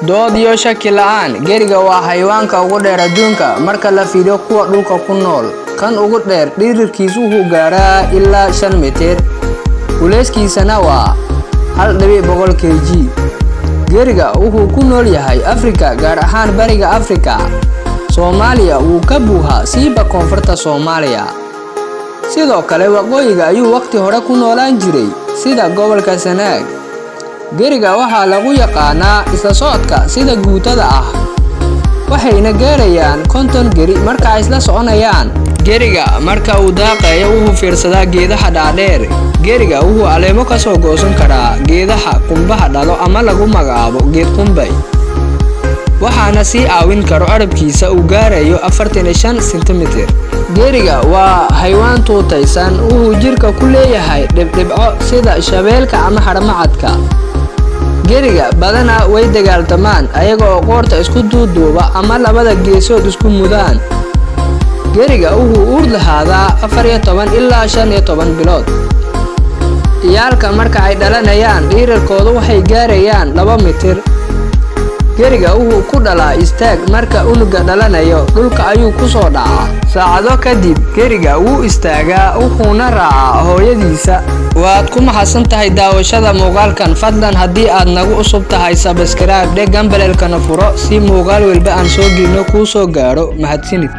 Dood iyo shaki la'aan, geriga waa xayawaanka ugu dheer adduunka marka la fiiriyo kuwa dhulka ku nool. Kan ugu dheer dhererkiisu wuxuu gaaraa ilaa 5 mitir, culeyskiisana waa 1.100 kg. Geriga wuxuu ku nool yahay Afrika, gaar ahaan Bariga Afrika. Soomaaliya wuu ka buuxaa, siiba koonfurta Soomaaliya. Sidoo kale waqooyiga ayuu waqti hore ku noolaan jiray, sida gobolka Sanaag. Geriga waxaa lagu yaqaanaa isla socodka sida guutada ah, waxayna gaarayaan 50 geri marka ay isla soconayaan. Geriga marka uu daaqayo wuxuu fiirsadaa geedaha dhaadheer. Geriga wuxuu caleemo ka soo goosan karaa geedaha qumbaha dhalo ama lagu magacaabo geed qumbay, waxaana sii caawin karo carabkiisa uu gaarayo 45 sentimitir. Geriga waa xayawaan tuutaysan. Wuxuu jirka ku leeyahay dhibdhibco sida shabeelka ama haramcadka. Geriga badanaa way dagaaltamaan ayaga oo qoorta isku duuduuba ama labada geesood isku mudaan. Geriga wuxuu uur lahaadaa 14 ilaa 15 bilood. Ciyaalka marka ay dhalanayaan dhererkoodu waxay gaarayaan 2 mitir. Geriga wuxuu ku dhalaa istaag. Marka unuga dhalanayo dhulka ayuu ku soo dhacaa. Saacado kadib geriga wuu istaagaa, wuxuuna raacaa hooyadiisa. Waad ku mahadsan tahay daawashada muuqaalkan. Fadlan haddii aad nagu cusub tahay, subscribe dheh, gambaleelkana furo si muuqaal walba aan soo gelino kuu soo gaadho. Mahadsanid.